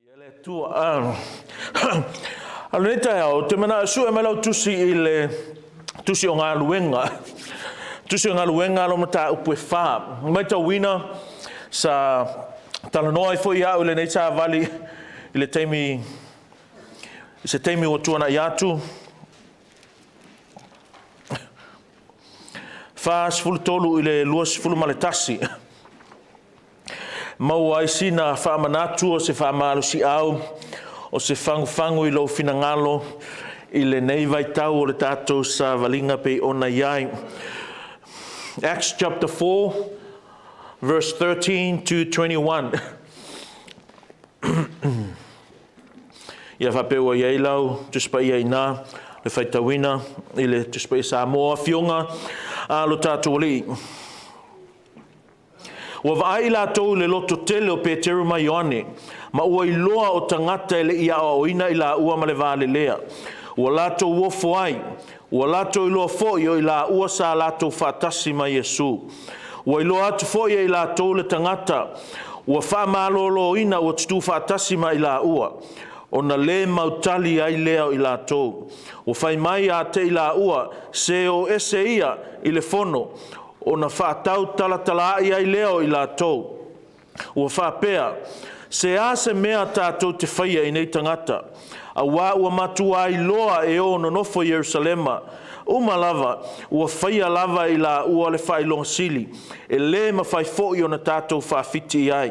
Ia le Atua. A o lenei taeao, ou te manao e sue mai lau tusi i le tusi o galuega. Tusi o galuega lo mataupu e fa. Matauina sa talanoa ai foi au i lenei savali i le taimi i se taimi ua tuanai atu. 43 i le 21. Maua ai sina faamanatu o se faamalosiau o se fagufagu i lou finagalo i lenei vaitau o le tatou savaliga pei ona i ai. Acts chapter 4 verse 13 to 21. Ia faapea ua i ai lau Tusi Paia i ina le faitauina i le Tusi Paia Samoa Afioga a lo tatou Alii. Ua vaai i latou i le loto tele o Peteru ma Ioane, ma ua iloa o tagata e le i aoaoina i laua ma le valelea. Ua latou ofo ai, ua latou iloa foi o i laua sa latou faatasi ma Iesu. Ua iloa atu foi e i latou le tagata ua faamaloloina ua tutū faatasi ma i laua, ona lē mautali ai lea o i latou. Ua fai mai ia te i laua, se o ese ia i le fono, ona faatau talatalaai ai lea o i latou. Ua faapea, se a se mea tatou te faia i nei tagata, auā ua matua iloa e o nonofo i Ierusalema, uma lava, ua faia lava i laua le faailoga sili, e lē mafai foi ona tatou faafiti i ai.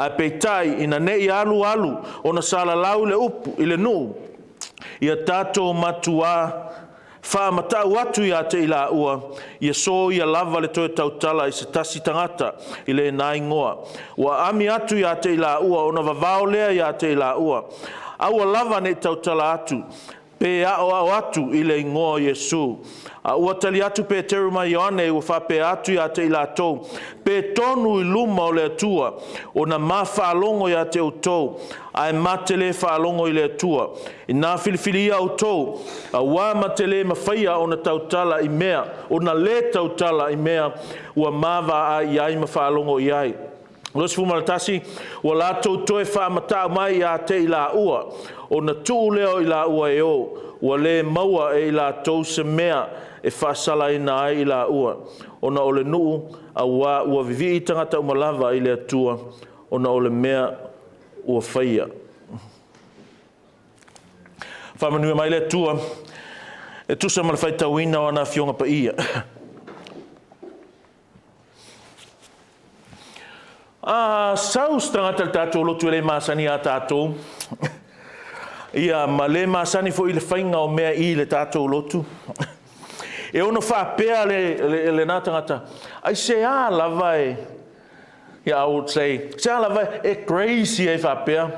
Ae peitai, ina ne i alu alu ona salalau le upu i le nuu, ia tatou matuā faamatau atu ia te i laua, ia soia lava le toe tautala i se tasi tagata i lena igoa. Ua ami atu ia te i laua ona vavao lea ia te i laua. Aua lava ne i tautala atu, pe aoao atu i le igoa o Iesu. A ua tali atu Peteru ma Ioane ua faapea atu ia te i latou, pe tonu i luma o le Atua, ona ma faalogo ia te outou, ae ma te le faalogo i le Atua. Ina filifilia outou, auā ma te le mafaia ona tautala i mea, ona le tautala i mea, ua ma vaai i ai ma faalogo i ai. 21, ua latou toe faamatau mai ia te i laua, ona tuu lea o i laua e o, ua le maua e i latou se mea e faasalaina ai i laua, ona o le nuu, auā ua vivii tagata uma lava i le Atua, ona o le mea ua faia. Faamanuia mai le Atua e tusa ma le faitauina o ana afioga paia. A sau se tagata i le tatou lotu e le masani iā tatou, ia ma le masani foi i le faiga o mea i le tatou lotu, e ono faapea lena tagata, aisea lava e, yeah, I would say, se a lava e crazy ai faapea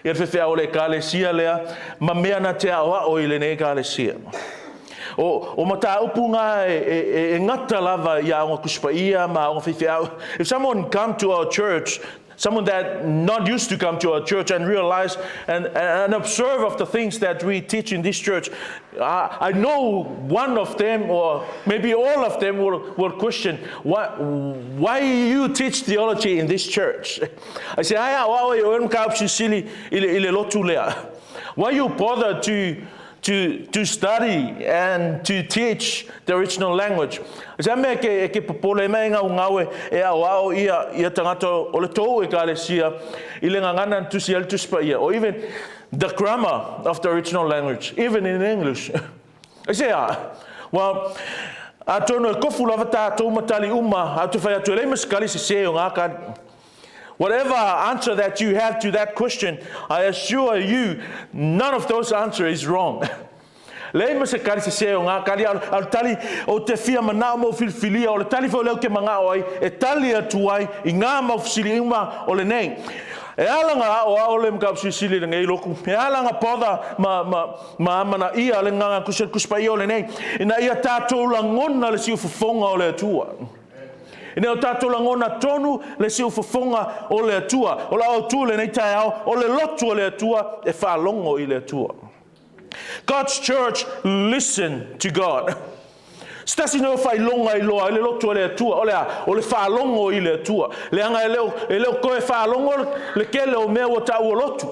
ia le faifeau o le ekalesia lea ma mea na te aoao i lenei ekalesia. O mataupu ngā e gata lava i aoga Tusi Paia ma aoga faifeau. If someone come to our church, someone that not used to come to our church and realize and observe of the things that we teach in this church, I know one of them or maybe all of them will question, why you teach theology in this church? I say, ai ao ao e oe mataupu silisili i le lotu lea. Why you bother to study and to teach the original language? Se mea e ke popole mai ngau ngau e ao ao ia tagata o le tou ekalesia i le gagana na tusi ai le Tusi Paia, or even the grammar of the original language, even in English. I say, ah, well, atonu e kofu lava tātou ma tali uma, a te whai atu e leai ma se kali sesē o ngā kali. Whatever answer that you have to that question, I assure you, none of those answer is wrong. Leai ma se kali sesē o ngā kali, a o le tali o te fia manao mo filifilia, o le tali foi leo ke mangao ai, e tali atu ai i ngā mau fesili uma o lenei. E ala ngā ao ao le mataupu silisili lenei lotu. E ala ngā bother ma amana ia le ngā kusi kusi o lenei. Ina ia tātou lagona le siufofoga o le Atua. Ina o tātou lagona tonu le siufofoga o le Atua. O la au tu lenei taeao, o le lotu o le Atua e faalogo i le Atua. God's church listen to God. Se tasi nei o faailoga i loa i le lotu o le Atua, o le a, o le faalogo i le Atua. Leaga e leo koe faalogo le kele o mea ua taua lotu.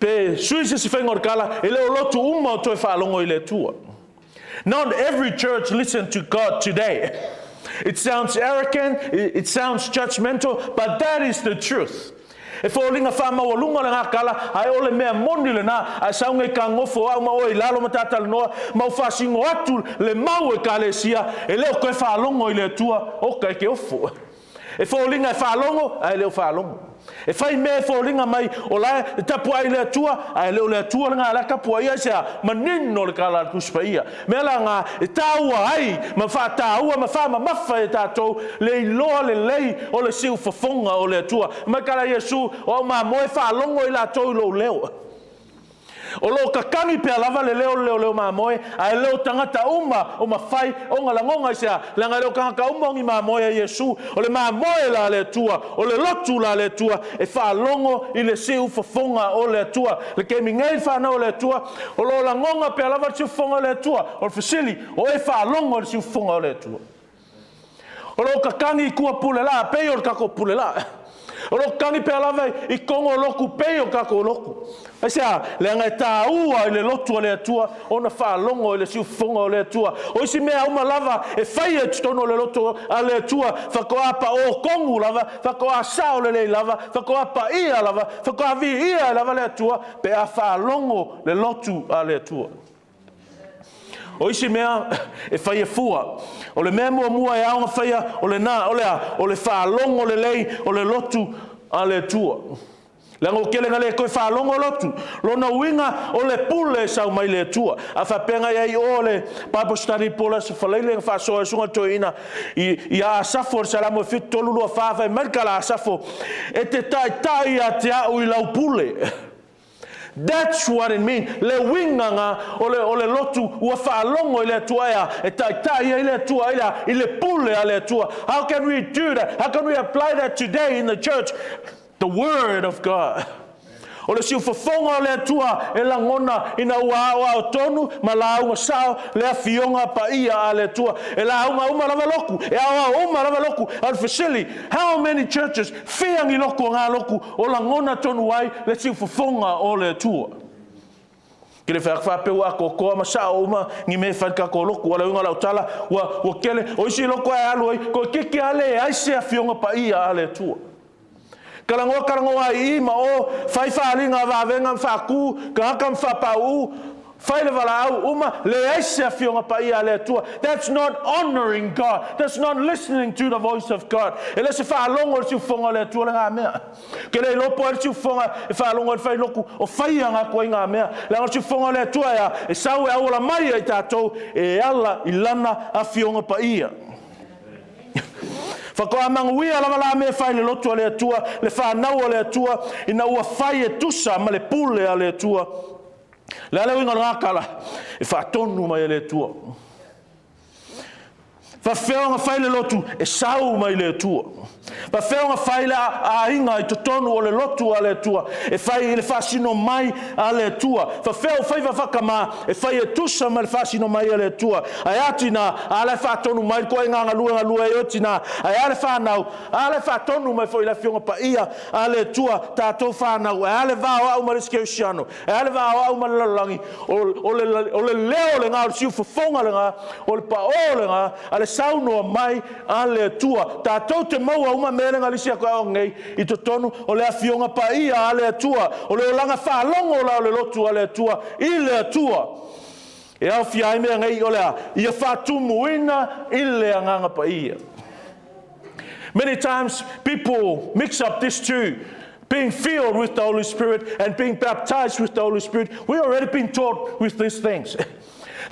Pe sui se isi faiga o le tala, e le o lotu uma o toe faalogo i le Atua. Not every church listen to God today. It sounds arrogant, it sounds judgmental, but that is the truth. E foliga faamaualuga lena tala, ae o le mea moni lena. Ae sau nei kagofo au ma oe i lalo ma tatalanoa ma ou faasino atu le mau Ekalesia e le o toe faalogo i le Atua, oka e te ofo. E foliga e faalogo, ae le o faalogo. E fai mea e foliga mai o la e tapuai i le Atua, ae le o le Atua lena la e tapuai ai se a manino le tala a le Tusi Paia. Mea la na e taua ai ma faataua ma faamamafa e tatou le iloa lelei o le siufofoga o le Atua. Mai kala Iesu, o au mamoe faalogo i latou i lou leo. O loo kakagi pea lava le leo o le leoleo mamoe, ae le o tagata uma o mafai ona lagoga i sea, leaga e le o tagata uma o ni mamoe a Iesu. O le mamoe la a le Atua, o le lotu la a le Atua, e faalogo i le siufofoga o le Atua. Le taimi nei, whanau o le Atua, o loo lagoga pea lava le siufofoga o le Atua. O le fesili, o e faalogo i le siufofoga o le Atua? O loo kakagi i kua pule la, pei o le tatou pule la. O loo kakagi pea lava i kogo o lotu, pei o tatou lotu. Aisea? Leaga e taua i le lotu a le Atua ona faalogo i le siufofoga o le Atua. O isi mea uma lava e faia i totonu o le lotu a le Atua, faatoa paʻō tonu lava, faatoa sao lelei lava, faatoa paia lava, faatoa viia ai lava le Atua, pe a faalogo le lotu a le Atua. O isi mea e faia fua. O le mea muamua e ao ona faia o lena, o le a? O le faalogo lelei o le lotu a le Atua. Leaga ua tele na le toe faalogo lotu. Lona uiga o le pule e sau mai le Atua. A faapea i ai o le Bible study po o le Aso Faraile na faasoa e susuga toeaina i Asafo le Salamo e 73:24, fai mai le tala Asafo, e te taitai ia te au i lau pule. That's what it means. Le uiga na o le lotu ua faalogo i le Atua ea, e taitai ai le Atua i le pule a le Atua. How can we do that? How can we apply that today in the church? The word of God. O le siufofoga o le Atua e lagona ina ua aoao tonu ma lauga sao le afioga paia a le Atua. E lauga uma lava loku, e aoao uma lava loku. A o le fesili, how many churches, fia ni loku o ngā loku o lagona tonu ai le siufofoga o le Atua? Ke le whaak ua kokoa ma sao uma ni me whai ka ko loku ala unga lau tala ua kele o isi loko e alu ai ko kiki ale ai se afioga paia a le Atua. Kalangoa kalangoa i ma o fai whaalinga wawenga mwhaaku, ka haka mwhapau, fai le valaau uma, leai se afioga paia a le Atua. That's not honoring God. That's not listening to the voice of God. E le se faalogo le siufofoga o le Atua le ngā mea. Ke le iloa po ai le siufofoga e faalogo le fai loku, o whai anga koe ngā mea. Leaga le siufofoga o le Atua ea, e sau e auala mai ai tātou, e ala i lana afioga paia. Whakoa manguia lava la me fai le lotu a le Atua, le whanau o le Atua, ina ua fai e tusa ma le pule a le Atua. Le ale uiga o le ngā e whaatonu mai e le Atua. Faafefea fai le lotu e sau mai le Atua. Faafefea fai le aiga i totonu o le lotu a le Atua. E fai i le faasino mai a le Atua. Faafefea o faiva whakama e fai e tusa ma le faasino mai a le Atua. Ae a tina, a le whaatonu mai koe ngā ngalue ngalue e o tina. Ae a le whanau, a le whaatonu mai fo i le afioga paia a le Atua tātou whanau. Ae a le vao au ma le sikerusiano. Ae a le vao au ma le lalolagi. O le leo le ngā, o le siufofoga le ngā, o le paʻō le ngā, a le saunoa mai a le Atua. Tātou te maua uma mea le ngalisi a koe nei i totonu o le afioga paia a le Atua. O le olaga faalogo la o le lotu a le Atua i le Atua. E aofia ai mea nei o le a, ia faatumuina i le agaga paia. Many times people mix up these two, being filled with the Holy Spirit and being baptized with the Holy Spirit. We already been taught with these things.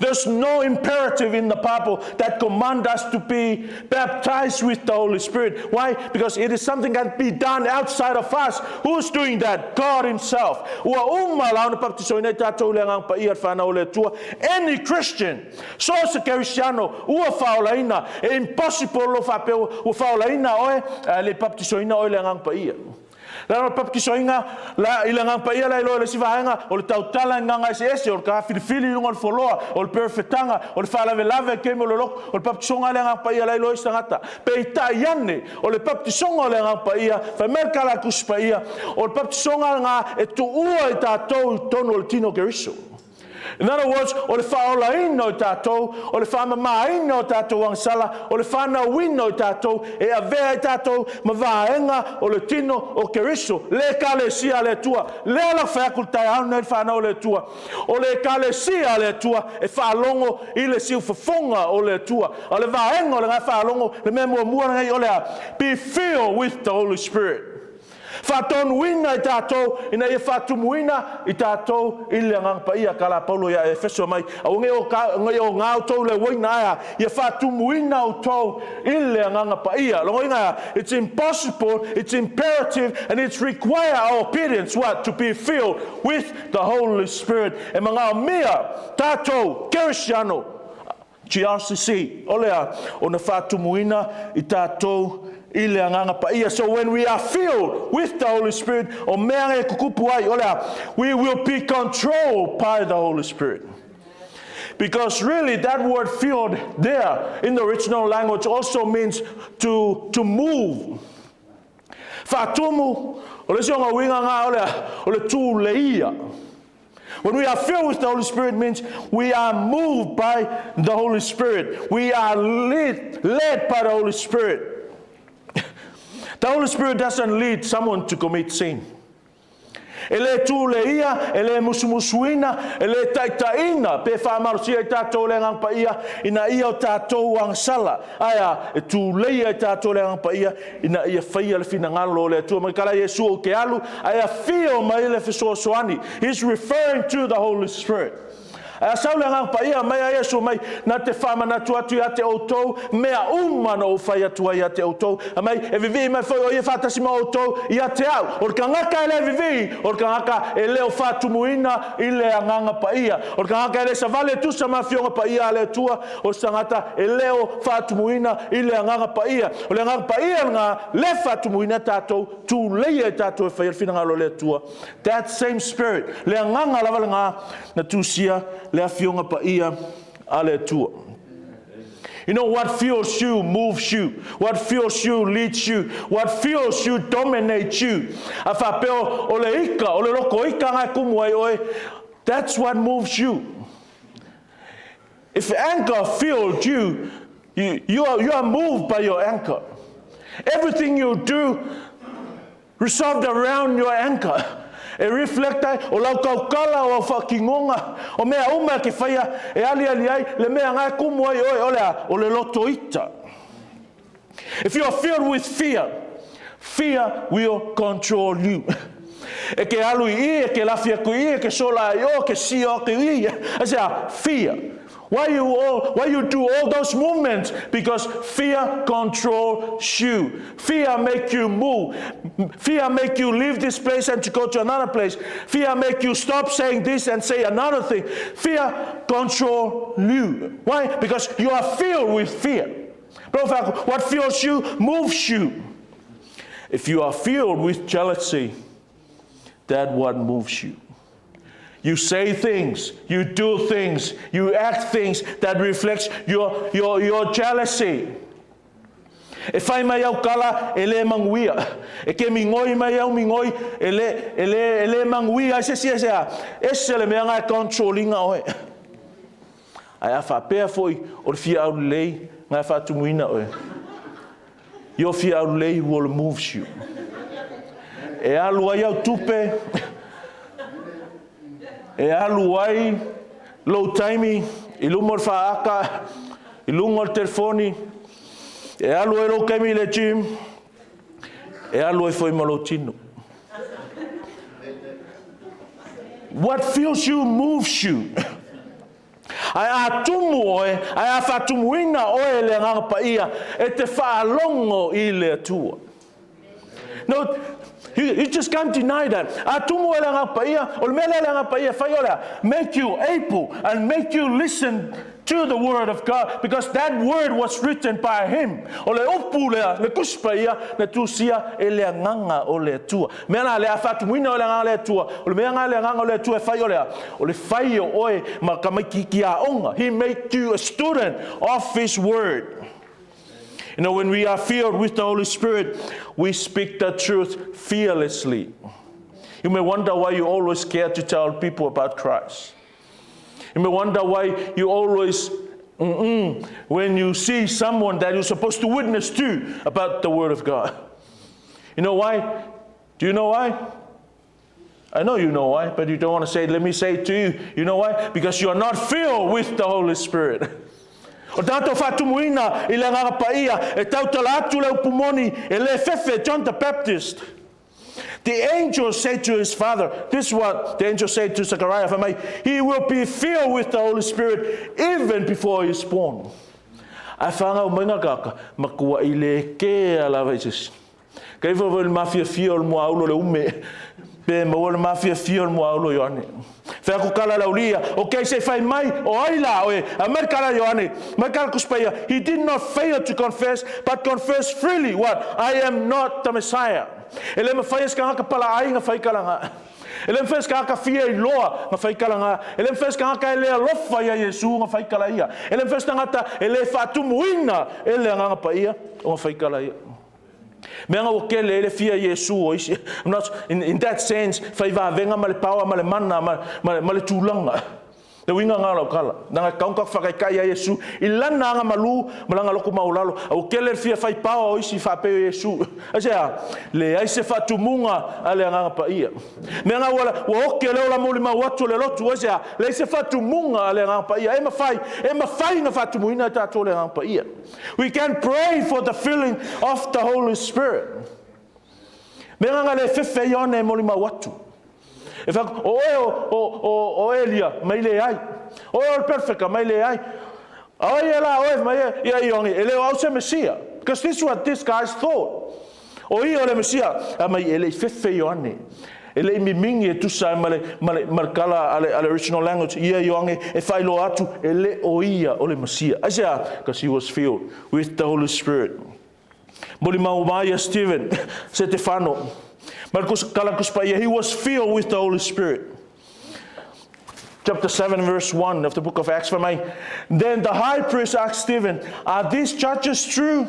There's no imperative in the Bible that command us to be baptized with the Holy Spirit. Why? Because it is something that can be done outside of us. Who's doing that? God Himself. Ua uma la ona baptisoina i tātou le agaga paia le whanau o le Atua. Any Christian, so se Kerisiano, ua faolaina, e impossible lo whapea ua faolaina oe, le baptisoina oe le agaga paia. Leaga o le papatisoina la, i le Agaga Paia la iloa e le isi vaega, o le tautala i gaga eseese, o le tafilifili i luga o le foloa, o le perofetaga, o le faalavelave i le taimi o le lotu, o le papatisoga a le Agaga Paia la iloa e isi tagata. Peitai ane, o le papatisoga o le Agaga Paia, fai mai le tala a le Tusi Paia, o le papatisoga lena e tuua i tatou i totonu o le tino o Keriso. In other words, o le faaolaina o i tatou, o le faamamaina o tatou agasala, o le fanauina o i tatou, e avea ai tatou ma vaega o le tino o Keriso, le Ekalesia a le Atua. Lea la fai atu i le taeao lenei le fanau a le Atua, o le Ekalesia a le Atua e faalogo i le siufofoga o le Atua. A o le vaega o lena faalogo, le mea muamua lenei o le a? Be filled with the Holy Spirit. Faatonuina i tatou ina ia faatumuina i tatou i le Agaga Paia. Tala a Paulo ia Efeso mai, aua ne i o gā outou i le uaina ae a, ia faatumuina outou i le Agaga Paia. Logoina ea, it's impossible, it's imperative and it's require our obedience, what? To be filled with the Holy Spirit. E magaomia tatou Kerisiano GRCC, o le a? Ona faatumuina i tatou i le Agaga Paia. So when we are filled with the Holy Spirit, o mea e tutupu ai, o le a? We will be controlled by the Holy Spirit. Because really that word "filled" there in the original language also means to move. Faatumu, o le isi o ngā uiga ngā o le, o le tūleia. When we are filled with the Holy Spirit means we are moved by the Holy Spirit. We are led by the Holy Spirit. The Holy Spirit doesn't lead someone to commit sin. E le tūleia, e le musumusuina, e le taitaiina, pe whaamalosia i tātou le Agaga Paia, ina ia o tātou agasala. Ae a, e tūleia i tātou le Agaga Paia, ina ia whaia le finagalo o le Atua. Mai kala Iesu o ke alu, ae a fio mai le fesoasoani. He's referring to the Holy Spirit. Ae a sau le Agaga Paia mai a Iesu mai, na te whaamanatu atu ia te outou, mea uma na o whai atu ai ia te outou. A mai, e vivii mai foi o ia whaatasi ma outou ia te au. O le kangaka e le vivii, o le kangaka e leo whaatumuina i le Agaga Paia. O le kangaka e le savale tusa ma fionga paia a le Atua, o se tagata e leo faatumuina i le Agaga Paia. O le Agaga Paia lena le faatumuina tatou, tūleia i tatou e whai le finagalo o le Atua. That same spirit, le agaga lava lena na tusia le afioga paia a le Atua. You know what fuels you moves you. What fuels you leads you. What fuels you dominates you. A whapeo o le ika, o le loko ika ngai kumu ai oe, that's what moves you. If anger fueled you, you are moved by your anger. Everything you do resolved around your anger. E reflect ai, o lau kaukala o au whakingonga, o mea uma ke whaia, e ali ali ai, le mea ngai kumu ai oe, o le a, o le loto ita. If you are filled with fear, fear will control you. E ke alu i, e ke lafi aku i, e ke sola ai o, ke si o ke i. I say, fear. Why you do all those movements? Because fear controls you. Fear make you move. Fear make you leave this place and to go to another place. Fear make you stop saying this and say another thing. Fear control you. Why? Because you are filled with fear. What fuels you moves you. If you are filled with jealousy, that what moves you. You say things, you do things, you act things that reflects your jealousy. E whai mai au kala e le manguia. E ke mingoi mai au mingoi e le manguia. Ai se sia se a. E se le mea ngai controllinga oe. Ai a whapea foi o le fia au lei ngai whaatumuina oe. Your fia au lei will move you. E alu ai au tupe, e alu ai lou taimi, i luma o le faaka, i luga o le telefoni, e alu ai lou taimi i le gym, e alu ai foi ma lou tino. What fills you moves you. Ae a tumu oe, ae a whaatumuina oe le Agaga Paia, e te whaalongo i le Atua. No, you just can't deny that. A tumu e le Agaga Paia, o le mea lea le Agaga Paia whai o lea, make you able and make you listen. to the Word of God because that Word was written by Him. O le upu lea, le Tusi Paia, na tusia e le Agaga o le Atua. Mea la, le a faatumuina o le Agaga o le Atua, o le mea nga le Agaga o le Atua e fai o le a? O le fai o oe ma tamaititi aoga. He make you a student of His Word. You know, when we are filled with the Holy Spirit, we speak the truth fearlessly. You may wonder why you always care to tell people about Christ. You may wonder why you always, when you see someone that you're supposed to witness to about the Word of God. You know why? Do you know why? I know you know why, but you don't want to say it. Let me say it to you. You know why? Because you are not filled with the Holy Spirit. O tātou whātumuina i le Agaga Paia, e tautala atu le upu moni e le fefe, John the Baptist. The angel said to his father, this is what the angel said to Zechariah, fai mai, he will be filled with the Holy Spirit even before he is born. Ae whāngau mai ngā kaka, makua i le kē a lava i se isi. Kei foi le mafiafia o le muaulu o le ume, pe maua le mafiafia o le muaulu o Ioane. Fai atu kala le aulia, ok, se i fai mai, o ai la oe, aumai le kala Ioane, mai kala Tusi Paia. He did not fail to confess, but confess freely, what? I am not the Messiah. E le mafai e se tagata palaai na fai kala ga. E le mafai e se tagata fia iloa na fai kala ga. E le mafai e se tagata e le alofa ia Iesu na fai kala ia. E le mafai e se tagata e le faatumuina e le Agaga Paia ona fai kala ia. Mea ua kele ai le fia Iesu o isi. Not, in that sense, fai vavega ma le power ma le mana ma le tulaga. Le uiga nga o lau tala. Leaga e tatau ona tatou faataitai ia Iesu i lana aga malu ma lana loto maualalo. A ua tele le fia fai power o isi faapea o Iesu. Aisea? Leai se faatumuga a le Agaga Paia. Mea nga ua oke le ola molimau atu o le lotu. Aisea? Leai se faatumuga a le Agaga Paia. E mafai, e mafai ona faatumuina e tatou le Agaga Paia. We can pray for the filling of the Holy Spirit. Mea nga le fefe Ioane e molimau atu. E whak, o oe o Elia, mai le ai. O oe o le perfeka, mai le ai. A oi e la oe, mai e, ia Ioane, e le o au se Mesia. Because this is what these guys thought. O ia o le Mesia, a mai e le i fefe Ioane. E le i mimingi e tusa ai ma le, ma le, ma le kala a le, a le original language, ia Ioane e faailoa atu, e le o ia o le Mesia. Aisea? Because he was filled with the Holy Spirit. Molimau mai ia Stephen, Setefano, ma le kala Tusi Paia, he was filled with the Holy Spirit. Chapter 7 verse 1 of the book of Acts, fai mai, Then the high priest asked Stephen, Are these charges true?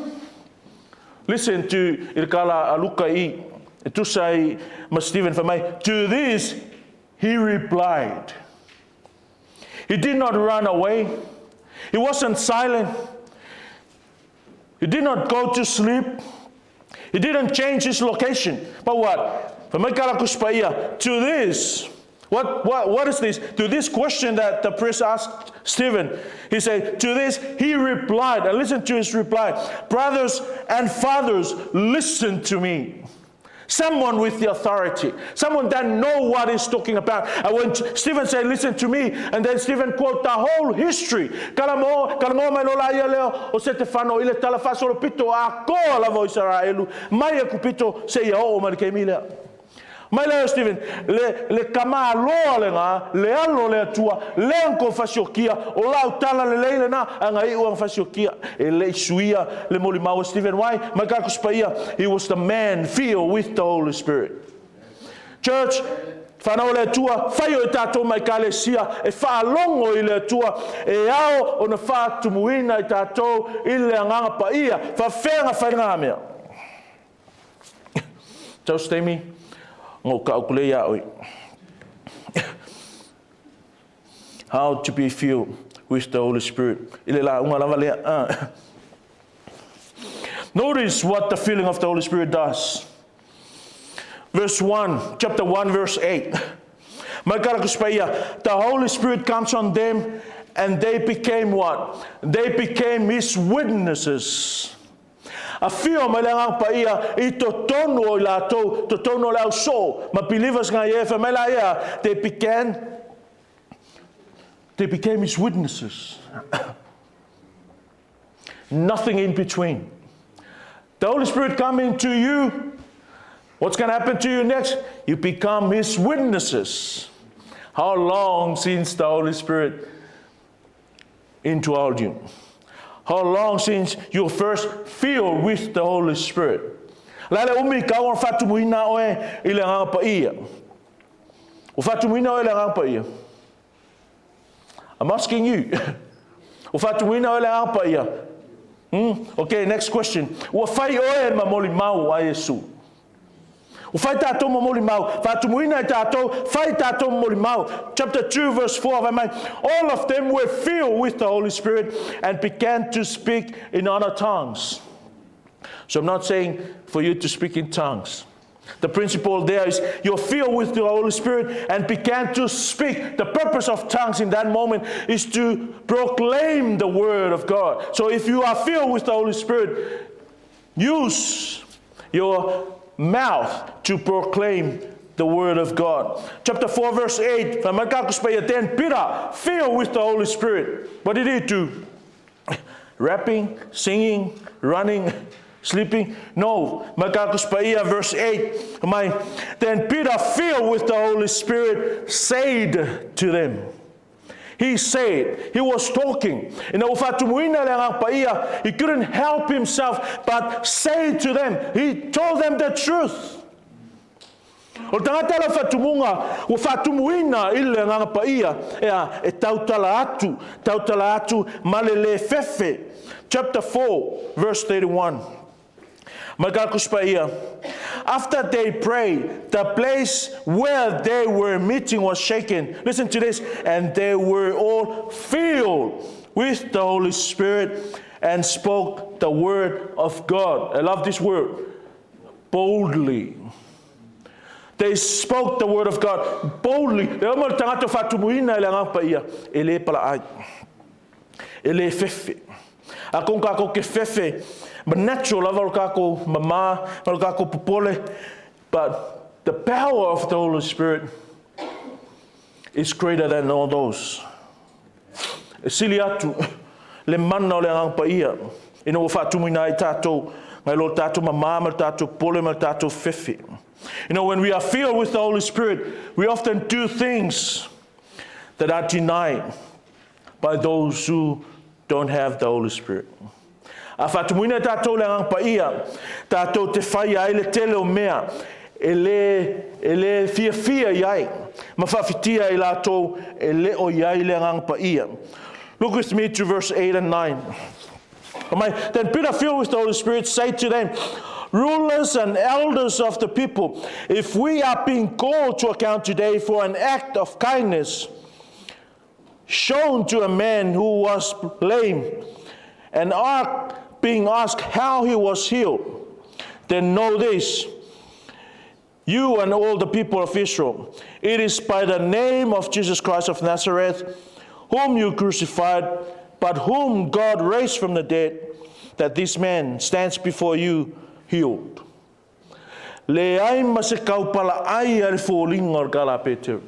Listen to i le kala a Luka i, e tusa ai ma Stephen, fai mai, To this he replied. He did not run away. He wasn't silent. He did not go to sleep. He didn't change his location. But what? Fai mai kala Tusi Paia, to this. What is this? To this question that the priest asked Stephen, he said, to this he replied, and listen to his reply, brothers and fathers, listen to me. Someone with the authority, someone that know what he's talking about. And when Stephen said, listen to me, and then Stephen quote the whole history. Kala mo, kala mo mai lola ia leo o Setefano i le tala faasolo pito a koa lava o Isaraelu, mai e kupito se ia oo mai le keimi lea. Mai lea o Stephen, le kamaloa lena, le alo o le Atua, lea na kou fasiokia, o lau tala lelei lena, a na iu ana fasiokia. E le i suia le molimau a Stephen. Why? Mai ka Tusi Paia, he was the man filled with the Holy Spirit. Church, whanau o le Atua, whai o e tātou mai ekalesia, e whaalongo i le Atua, e ao ona whaatumuina i tātou i le Agaga Paia, whawhea nga whai ngā mea. Tau se taimi, ngo ka uku le ia oi. How to be filled with the Holy Spirit. I le la unga lava lea. Notice what the filling of the Holy Spirit does. Verse 1, chapter 1, verse 8. Mai kala Tusi Paia, the Holy Spirit comes on them and they became what? They became his witnesses. Afio mai le Agaga Paia i totonu o i latou, totonu o le ausoo ma believers nga ia e fai mai la ia, they began, they became his witnesses. Nothing in between. The Holy Spirit come into you, what's going to happen to you next? You become his witnesses. How long since the Holy Spirit Indwelled you? How long since you first filled with the Holy Spirit? O le a le umi talu ona faatumuina oe i le Agaga Paia? Ua faatumuina oe i le Agaga Paia? I'm asking you. Ua faatumuina oe i le Agaga Paia? Okay, next question. Ua fai oe ma molimau a Iesu? Ua fai tatou ma molimau, faatumuina i tatou, fai tatou ma molimau. Chapter 2 verse 4, fai mai, all of them were filled with the Holy Spirit and began to speak in other tongues. So I'm not saying for you to speak in tongues. The principle there is you're filled with the Holy Spirit and began to speak. The purpose of tongues in that moment is to proclaim the word of God. So if you are filled with the Holy Spirit, use your mouth to proclaim the word of God. Chapter 4 verse 8, fai mai ka Tusi Paia, then Peter, filled with the Holy Spirit. What did he do? Rapping, singing, running, sleeping? No. Mai ka Tusi Paia verse 8, mai, then Peter, filled with the Holy Spirit, said to them. He said, he was talking. Ina ua faatumuina le Agaga Paia, he couldn't help himself but say to them, he told them the truth. O le tagata la faatumuga, ua faatumuina i le Agaga Paia, ea, e tautala atu, tautala atu ma le le fefe. Chapter 4, verse 31. Mai ka Tusi Paia. After they prayed, the place where they were meeting was shaken. Listen to this. And they were all filled with the Holy Spirit and spoke the word of God. I love this word. Boldly. They spoke the word of God boldly. Le oma le tagata faatumuina i le Agaga Paia, e le palaai. E le fefe. A kong kākou ke fefe, ma natural lava o le kākou mamā, ma le kākou popole, but the power of the Holy Spirit is greater than all those. E sili atu le mana o le Agaga Paia ina ua faatumuina ai tātou ngai lo tātou mamā ma le tātou popole ma le tātou fefe. When we are filled with the Holy Spirit, we often do things that are denied by those who don't have the Holy Spirit. A faatumuina tātou le Agaga Paia, tātou te whai ai le tele o mea, e le fiafia i ai, ma whawhitia i lātou e le o i ai le Agaga Paia. Look with me to verse 8 and 9. Then Peter, filled with the Holy Spirit, said to them, "Rulers and elders of the people, if we are being called to account today for an act of kindness shown to a man who was lame and are being asked how he was healed, then know this, you and all the people of Israel, it is by the name of Jesus Christ of Nazareth, whom you crucified, but whom God raised from the dead, that this man stands before you healed." Leai ma se kaupalaai a le foliga o le tala a Peteru.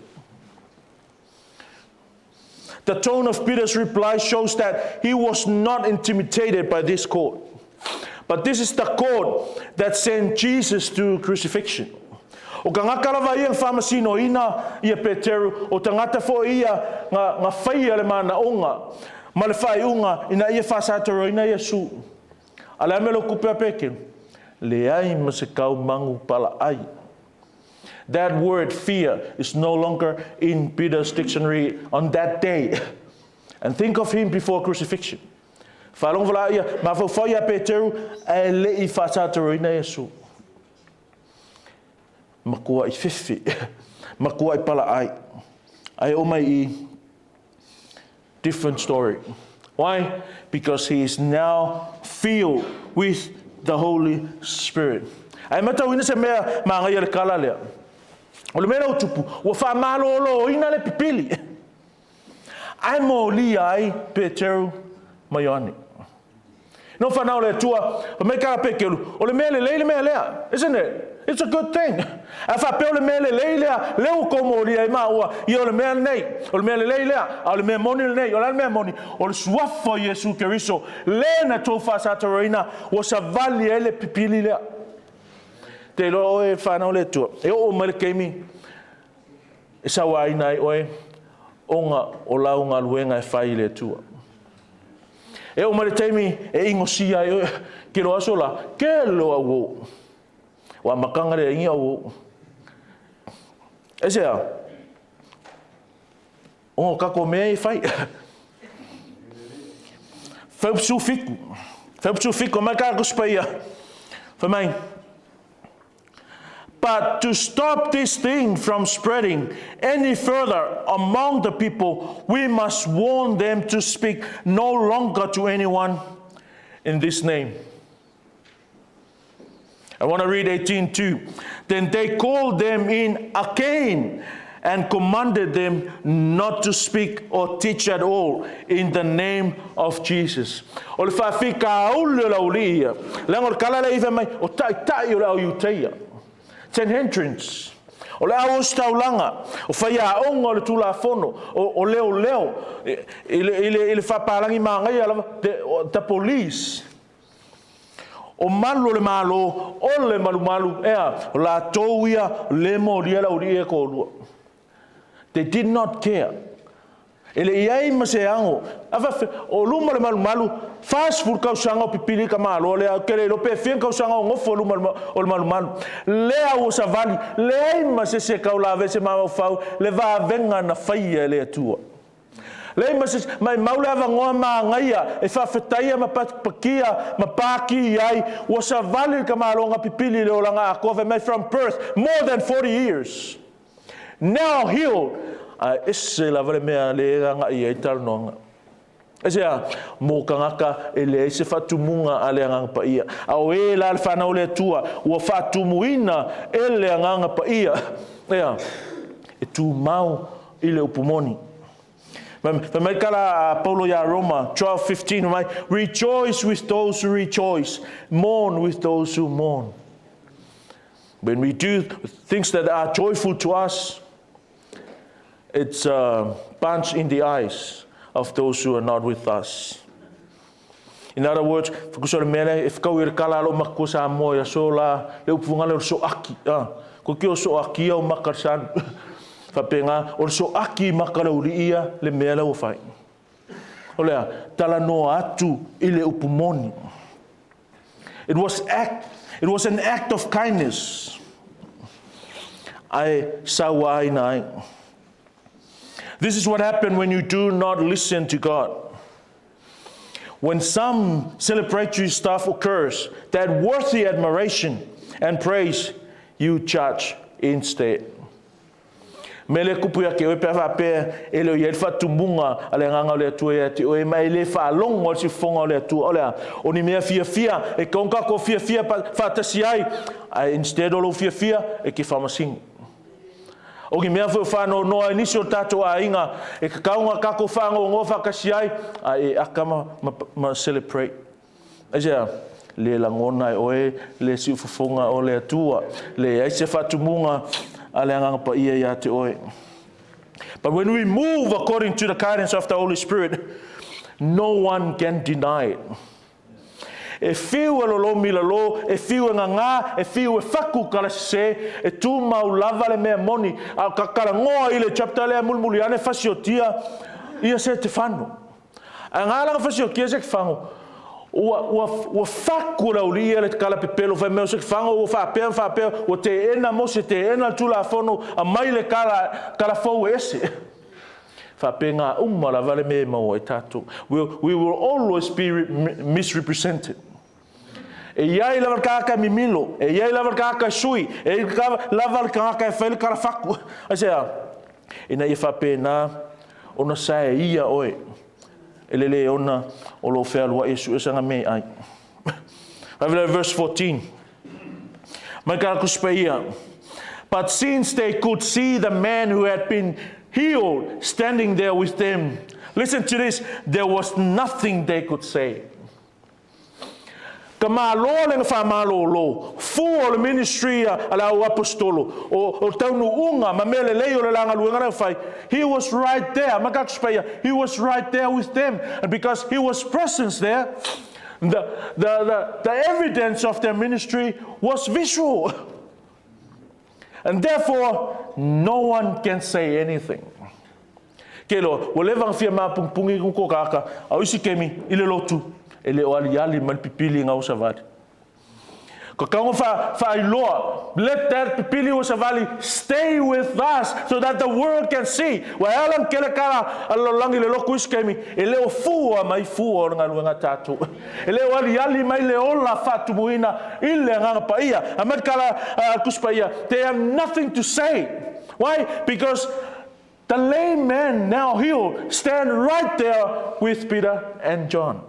The tone of Peter's reply shows that he was not intimidated by this court. But this is the court that sent Jesus to crucifixion. O tagata lava ia faamasinoina ia Peteru, o tagata foi ia nga faia le manaoga, ma le faaiuga ina ia faasataroina Iesu. A le a mea le kupe a Peteru? Leai ma se kau mangu pala ai. That word "fear" is no longer in Peter's dictionary on that day. And think of him before crucifixion. Faalogo vala ia, mafaufau ia Peteru, ae le i faasataroina Iesu. Matua i fefe, matua i pala ai. Ai o mai i different story. Why? Because he is now filled with the Holy Spirit. Ai matauina se mea māngai le kala lea. O le mea lau tupu, ua whaamaloloina le pipili. Ai mo li ai Peteru ma Ioane. No whanau le tua, pa me kara pekelu, o le mea le lei le mea lea, isn't it? It's a good thing. A whapea o le mea le lei lea, leo ko mo li ai maua, ia o le mea nei, o le mea le lei lea, a o le mea moni le nei, o le mea moni, o le suafa o Iesu Keriso, le na tō whaasataroina, ua savali ai le pipili lea. Te iloa oe e whanau le tua. E o mai le keimi, e sawa aina ai oe, onga o lau ngaluenga e whai le tua. E oo mai le taimi e igosia ai oe, kelo aso la, kelo au uo. O amataga le aingi au uo. Aisea? Ona o tatou mea e fai. Fuaiupu 17. Fuaiupu 17, mai ka Tusi Paia. Fai mai, But to stop this thing from spreading any further among the people, we must warn them to speak no longer to anyone in this name. I want to read 18:2. Then they called them in again and commanded them not to speak or teach at all in the name of Jesus. O le faafitauli o le aualii ia, leaga o le tala lea i fai mai, o taitai o le au Iutaia. Sanhedrins. O le au ositaulaga, o faiaoga o le Tulafono, o, o leoleo, i le, i le, i le faapalagi magaia lava, the, the police. O malu o le Malo, o le malumalu, ea, o latou ia le molia le aualii ia e toalua. They did not care. E le i ai ma se ago. A faapefea, o luma o le malumalu, 40 tausaga o pipili i ka Malo lea, ou te le iloa pe fia ni tausaga o nofo i luma o le malumalu. Lea ua savali, leai ma se isi e tau lavea se mafaufau le vavega na faia e le Atua. Leai ma se isi, maimau le avanoa manaia e faafetaia ma pakipakia ma paki ai, ua savali le tamaloa na pipili i le olaga atoa, fai mai from birth, more than 40 years. Now healed, ae ese lava le mea lea e agai i ai le talanoaga. Aisea? Mo tagata e leai se faatumuga a le Agaga Paia. A o e la le fanau a le Atua ua faatumuina e le Agaga Paia, ea, e tumau i le upu moni. Fai mai tala a Paulo iā Roma 12:15, fai mai, Rejoice with those who rejoice, mourn with those who mourn. When we do things that are joyful to us, it's a punch in the eyes of those who are not with us. In other words, tusa o le mea lea e whakau i le kala alo matua Samoa i aso la, le upu ngale o le soaki. Ah, ko ki o soaki au maka le salu. Whapenga, o le soaki maka le uli ia, le mea la ua whai. O lea, talanoa atu i le upu moni. It was act, it was an act of kindness. Ae sauaina ai. This is what happened when you do not listen to God. When some celebratory stuff occurs that worthy admiration and praise, you judge instead. Me le kupu ia te oe pe a faapea e le o i ai le faatumuga a le Agaga o le Atua ia te oe, ma e le faalogo ai le siufofoga o le Atua. O le a? O ni mea fiafia e tatau ona tatou fiafia faatasi ai, ae instead o lou fiafia, e te faamasino. O ni mea foi o faanoanoa ai nisi o tatou aiga, e tatau ona tatou faanoanoa faatasi ai, ae e aka ma, ma, ma celebrate. Aisea? Le lagona e oe le siufofoga o le Atua, leai se faatumuga a le Agaga Paia ia te oe. But when we move according to the guidance of the Holy Spirit, no one can deny it. E whiu e lolomi lalo, e whiu e ngangā, e whiu e whaku kala sese, e tūmau lava le mea moni, a ka kalangoa i le chapter lea mulimuli ane fasiotia ia Setefano. A ngā langa fasiotia Setefano, ua, ua, ua faku le auli'i ia le kala pepelo fai mai o Setefano ua faapea ma faapea, ua teena Mose, teena le Tulafono, aumai le kala, kala fou e ese. Faapena uma lava le mea e maua ai tatou. We, we will always be misrepresented. E i ai lava le tagata e mimilo, e i ai lava le tagata e sui, e i ai lava le tagata e fai le kalafaku. Aisea? Ina ia faapena ona sae ia oe e le le ona o lou fealuai e suesaga me ai. Verse 14. Mai ka Tusi Paia. But since they could see the man who had been healed standing there with them, listen to this, there was nothing they could say. Ka malo le na faamalōlō, fua o le ministry a le au aposetolo, o le taunuuga ma mea lelei o le la galuega lea ua fai, he was right there, ma ka Tusi Paia, he was right there with them, and because he was presence there, the, the, the, the evidence of their ministry was visual. And therefore, no one can say anything. Ke loa, ua leva ona fia mapungipungi ko kaka, a o isi kemi i le lotu, e le o aliali mai le pipili nga ua savali. Ka kaunga fa faailoa, let that pipili ua savali stay with us so that the world can see. Ua e ala kele kala a lalolagi le loku isi kemi, e le o fua mai fua o le galuega a tatou. E le o aliali mai le ola faatumuina i le agaga paia. A mai le kala a le Tusi Paia, they have nothing to say. Why? Because the lame man now healed stand right there with Peter and John.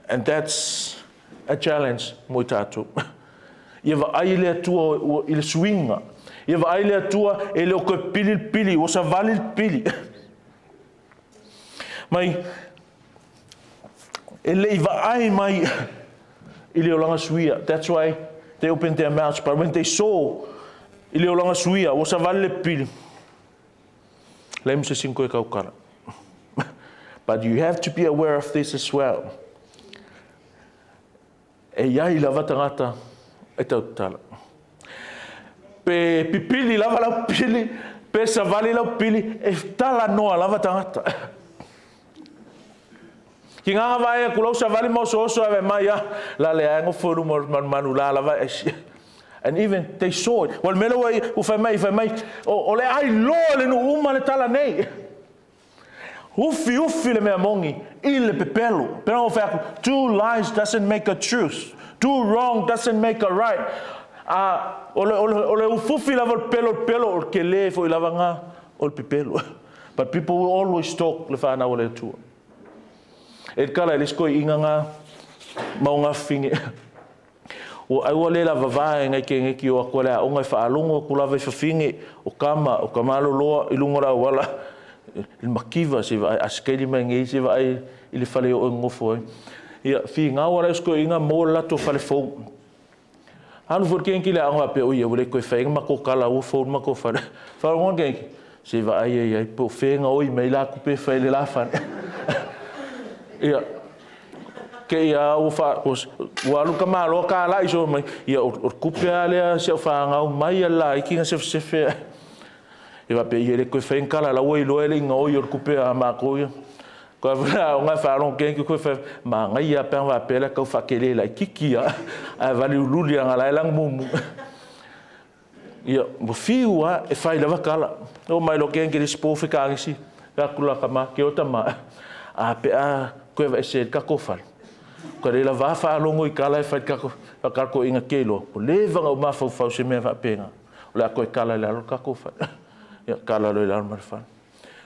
And that's a challenge mo i tatou. Ia vaai le Atua i le suiga. Ia vaai le Atua e le o toe pili le pili, ua savali le pili. Mai, e le i vaai mai i le olaga suia. That's why they opened their mouths. But when they saw i le olaga suia, ua savali le pili. Leai ma se isi na toe tautala. But you have to be aware of this as well. E i ai lava tagata e tautala. Pe pipili lava lau pili, pe savali lau pili, e talanoa lava tagata. Ki ngā vae aku lau savali ma osooso e mai a, la le ae ngofo i luma o le manumanu la lava e aisi. And even they saw it. Ua le mea lea ua ua fai mai, fai mai, o, o le a iloa e le nuu uma le tala nei. Ufi ufi le mea moni i le pepelo. Pena ua fai aku, two lies doesn't make a truth. Two wrong doesn't make a right. A, o le, o le, o le ufufi lava o le pelo, le pelo, o le kele foi lava nga o le pepelo. But people will always talk le whanau o le Atua. E kala e le isi koiina nga mau nga fafine. Ua ai ua le lava vae ngai ke ngeki o aku a le aoga e faalogo aku lava i fafine o kama o ka maloloa i luga o le auala i le makiva se vaai asikaili mai nei se vaai i le fale o e nonofo ai. Ia finau ala isi toeaiina maua le latou fale fou. Alu foi le keneki i le aoga faapea, oi ua le toe fai ai ni matou tala ua fou le matou fale. Faalogo le keneki, se vaai ai ai po o fea e gaoi mai la tupe e fai ai le la fale. Ia, Kei a ua fa, ua alu ka malo ka ala'i so mai, ia o le tupe a lea si au fanau mai a le laiti na sefesefe ai. Ia faapea, ia e le toe fai ni tala, la ua iloa e le i gaoi o le tupe a matou ia. Koe foi a aoga e faalogo keneki koe fai, manaia a pe ana faapea la e tau faatele laitiiti a, ae valiululi ana la e lanu mumu. Ia, ua fiu lava e fai lava tala. Oo mai loa keneki le isi po fekagisi, fai atu la tama, ke o tama, a pe a koe aveese e le tatou fale. Ka le lava faalogo i tala e fai i le tatou, fa toeaiina ke iloa, ua leva ona ou mafaufau i se mea faapena, o le a toe tala i lalo le tatou fale. Ia, tala loa i lalo ma le fale.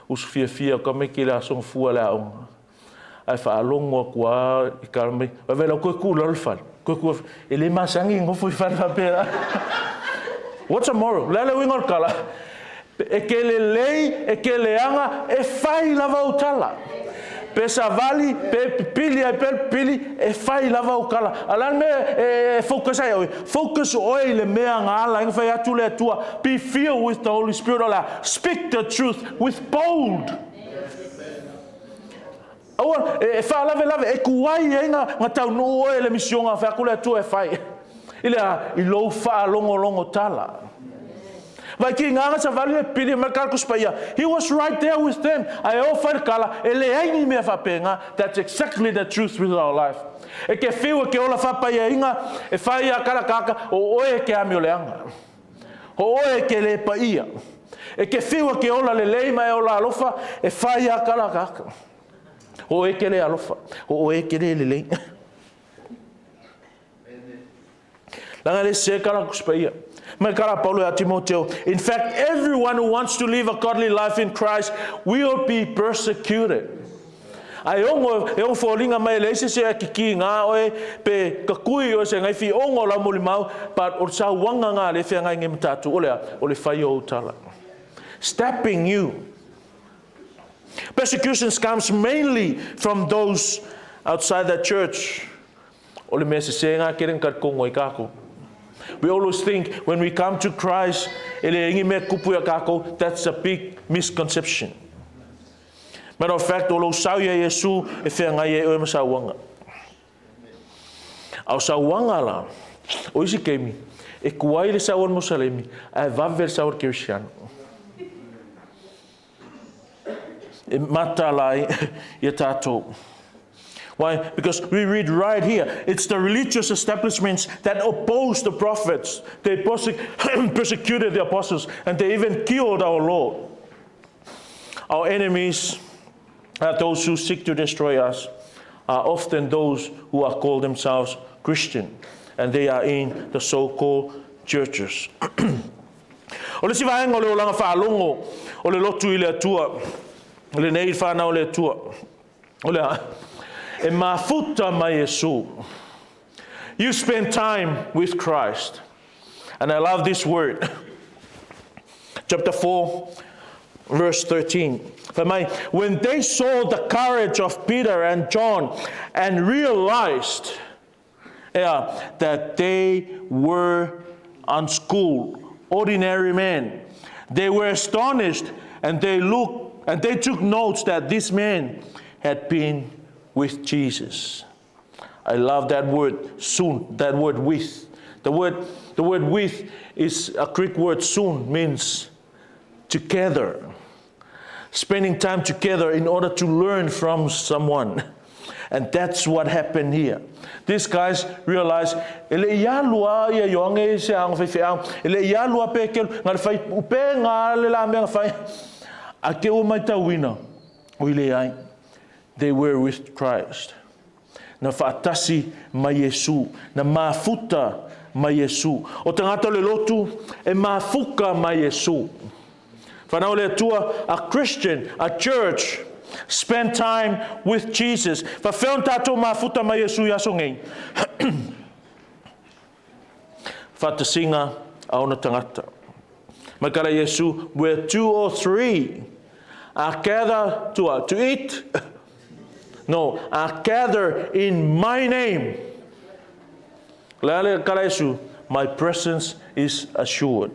Usu fiafia o tamaiti i le aso gafua i le aoga. Ae faalogo atu lava i tala mai, vaivai lau toe tuu i lalo le fale. Toe tuu e le masani e nofo i fale faapena. What's a moral? O le a le uiga o le tala? E ke lelei, e ke leaga, e fai lava ou tala. Pe savali, pe pipili ai pea le pipili, e fai lava ou tala. A o le a le mea e focus ai oe? Focus oe i le mea na ala ai ona fai atu le Atua, be filled with the Holy Spirit, o le a? Speak the truth with bold. Aua e faalavelave, e tuai ai na taunuu oe i le misioga, fai atu le Atua e fai. I le a? I lou faalogologo tala. Vai ki ngā ngā savali e pili mai ka Tusi Paia. He was right there with them. Ae o whai kala, e leai ni mea whapenga. That's exactly the truth with our life. E ke whiu e ke ola whapaia inga, e whai a kara kaka, o oe e ke ami o le anga. O oe e ke le paia. E ke whiu e ke ola le lei ma e ola alofa, e whai a kara kaka. O oe ke le alofa. O oe ke le lelei. Leaga e le sese kala Tusi Paia. Mai kala Paulo ia Timoteo, In fact, everyone who wants to live a godly life in Christ will be persecuted. Ae ongo, e ongo foliga mai e leai se isi e kiki ngā oe, pe kakui oe se ngai fi ongo o lau molimau, but o le sauaga ngā le feagai nei ma tatou, o le a? O le fai o ou tala. Stabbing you. Persecutions comes mainly from those outside the church. O le mea sese ngā kere nga kongo i kākou. We always think when we come to Christ, e le ingi mea kupu ia kākou, that's a big misconception. Matter of fact, o lou sau ia Iesu e wheangai e oe ma sauanga. A o sauanga la, o isi keimi, e kuai le sau al Musalemi, ae vave le sau al Kerisiano. e mataala ai ia tātou. Why? Because we read right here, it's the religious establishments that opposed the prophets. They persecuted the apostles and they even killed our Lord. Our enemies are those who seek to destroy us, are often those who are called themselves Christian, and they are in the so-called churches. O le isi vaega o le olaga faalogo o le lotu i le Atua, lenei whanau o le Atua, o le a, e mafuta ma Iesu. You spend time with Christ. And I love this word. Chapter 4, verse 13. Fai mai, when they saw the courage of Peter and John and realized yeah, that they were unschooled, ordinary men, they were astonished and they looked and they took notes that this man had been with Jesus. I love that word soon, that word with. The word, the word with is a Greek word soon, means together. Spending time together in order to learn from someone. And that's what happened here. These guys realized, e le i alu a ia Ioane se anga whaiwheau, e le i alu a pekelu, ngā le whai upe ngā le la mea whai, a ke o mai tauina, o i le ai, they were with Christ. Na whaatasi ma Iesu, na mafuta ma Iesu. O tangata o le lotu, e mafuka ma Iesu. Whanau le Atua, a Christian, a church, spend time with Jesus. Fa wheon tātou mafuta ma Iesu i aso ngei. Whatasinga a ona tangata. Mai kara Iesu, where two or three are gathered to, to eat, no, are gathered in my name. Le ale kara Iesu, my presence is assured.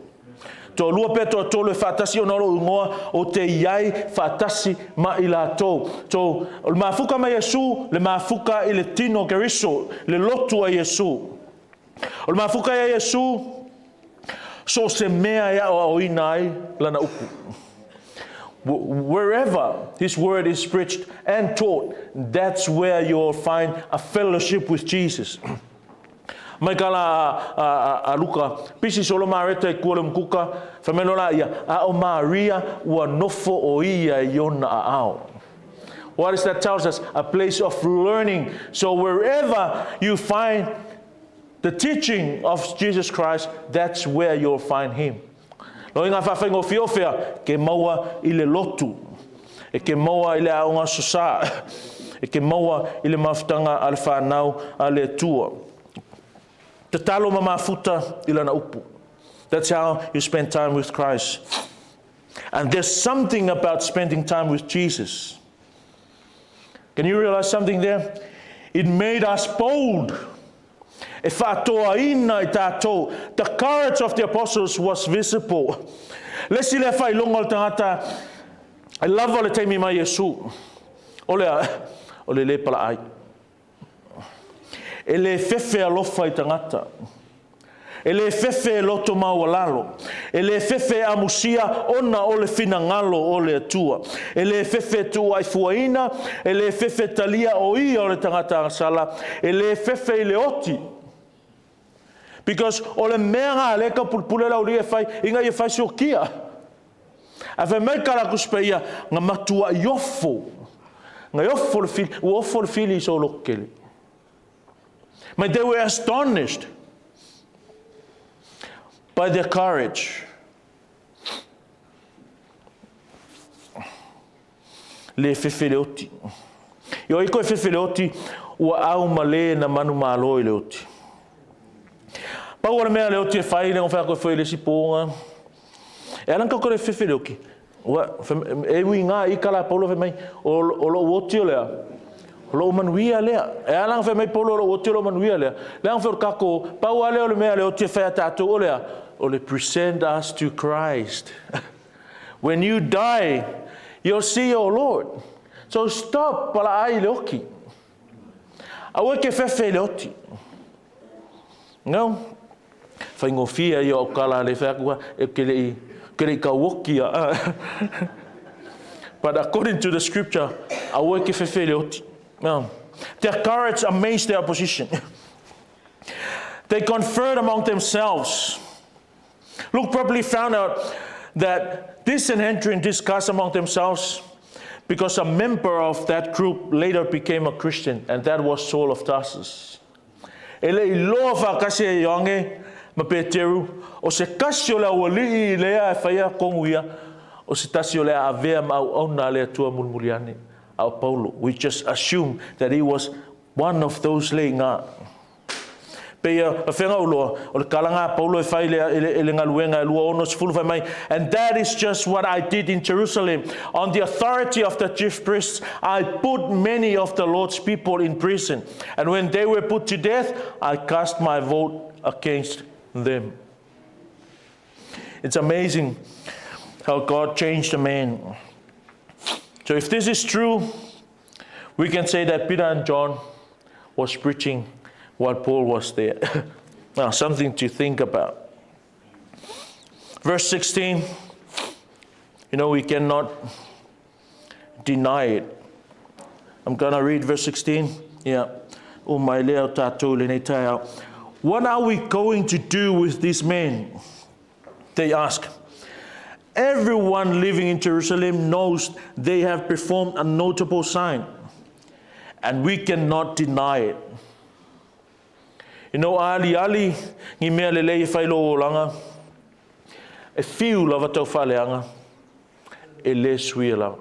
Toalua pea toatolu e faatasi ona o lou ingoa o te iai faatasi ma i latou. So, o le mafuka ma Iesu, le mafuka i le tino o Keriso, le lotu a Iesu. O le mafuka ia Iesu, so se mea e aoaoina ai lana upu. Wherever his word is preached and taught, that's where you'll find a fellowship with Jesus. Mai ka la a, a, a Luka, pisi solo Mareta i kua le mkuka, whameno la ia, a o Maria ua nofo o ia i ona a ao. What does that tells us? A place of learning. So wherever you find the teaching of Jesus Christ, that's where you'll find him. No i ngā whawhainga o whiowhea, ke maua i le lotu, e ke maua i le aonga sosa, e ke maua i le mafutanga a le whanau a le Atua. Tatalo ma mafuta i lana upu. That's how you spend time with Christ. And there's something about spending time with Jesus. Can you realize something there? It made us bold. E whaatoaina i tātou. The courage of the apostles was visible. Le si le whailonga o le tangata, e lava le taimi mai Iesu. O le, o le le pala ai. E le fefe alofa i tangata. E le fefe e loto maualalo. E le fefe e amusia ona o le finagalo o le Atua. E le fefe e tuuaifuaina, e le fefe talia o ia o le tagata agasala, e le fefe i le oti. Because o le mea ngā le ka pulpule lau li e fai, inga ia fai siokia. A fai mai ka la kuspe ia, nga matua i ofo. Nga i ofo le fili, ua ofo le fili i so lokele. But they were astonished by their courage. Le fefe le oti. I o iko e fefe le oti, ua au ma le na manu malo i le oti. Pau o le mea le oti e whai, le ngowhea koe whai le si pōnga. E alang ka kore fefe le oki. Ua, e ui ngā i kala Paulo whai mai, o, o lou oti o lea, o lou manuia lea. E alang whai mai Paulo o lou oti o lou manuia lea. Le ang whai o kako, pau a lea o le mea le oti e whai a tātou o lea, o le present us to Christ. When you die, you'll see your Lord. So stop pala ai le oki. Aua ke fefe le oti. No. Whaingofie ia o kala le whai akua, e ke le i, ke le i kauoki a. But according to the scripture, aua e te fefe i le oti. No. Their courage amazed their opposition. They conferred among themselves. Luke probably found out that this Sanhedrin discussed among themselves because a member of that group later became a Christian, and that was Saul of Tarsus. E le i loa faatasi e Ioane ma Peteru, o se tasi o le aualii lea e faia tonu ia, o se tasi o le a avea ma auauna a le Atua mulimuli ane, a o Paulo. We just assume that he was one of those le iga. Pei a Feagauloa, o le kalaga a Paulo e fai i le, i le galuega e 2:60 fai mai, And that is just what I did in Jerusalem. On the authority of the chief priests, I put many of the Lord's people in prison. And when they were put to death, I cast my vote against them. It's amazing how God changed a man. So if this is true, we can say that Peter and John was preaching while Paul was there. now, something to think about. Verse 16, you know, we cannot deny it. I'm going to read verse 16. Yeah. What are we going to do with these men? They ask. Everyone living in Jerusalem knows they have performed a notable sign, and we cannot deny it. You know, a aliali ni mea lelei e fai lou olaga, e fiu lava tau faaleaga, e le suia lava.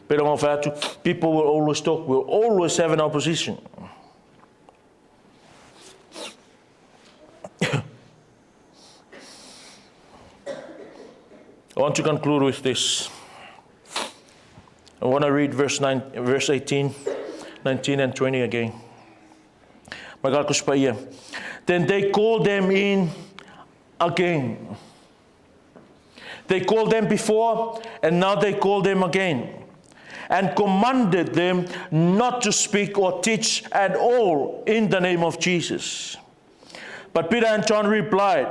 Pei ona fai atu, people will always talk, will always have an opposition. I want to conclude with this. I want to read verse, 9, verse 18, 19, and 20 again. Then they called them in again. They called them before, and now they call them again. And commanded them not to speak or teach at all in the name of Jesus. But Peter and John replied,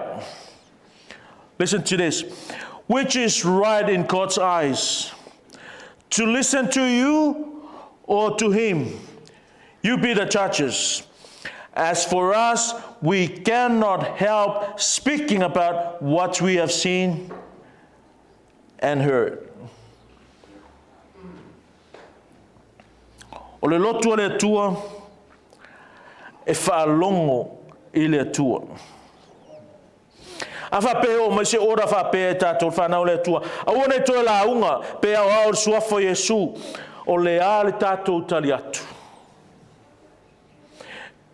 Listen to this, which is right in God's eyes, to listen to you or to him? You be the judges. As for us, we cannot help speaking about what we have seen and heard. O le lotu a le Atua e faalogo i le Atua. A faapea e oo mai se order faapea e tatou le fanau a le Atua, aua ne i toe lauga pe aoao i le suafa o Iesu, o le a le tatou tali atu?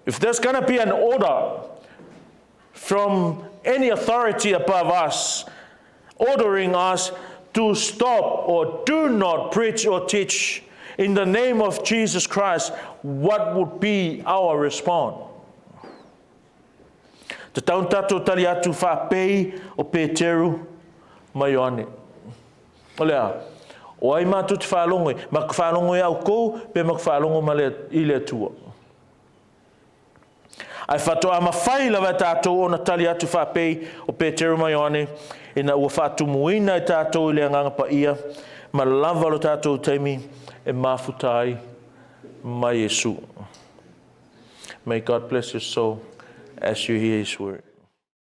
If there's gonna be an order from any authority above us, ordering us to stop or do not preach or teach in the name of Jesus Christ, what would be our response? Tatau ona tatou tali atu faapei o Peteru ma Ioane. O le a? O ai matou te faalogo ai? Matou te faalogo ia outou pe matou te faalogo ma le, i le Atua? Ae faatoa mafai lava e tatou ona tali atu faapei o Peteru ma Ioane ina ua faatumuina e tatou i le Agaga Paia ma lava lo tatou taimi e mafuta ai ma Iesu. May God bless your soul as you hear His word.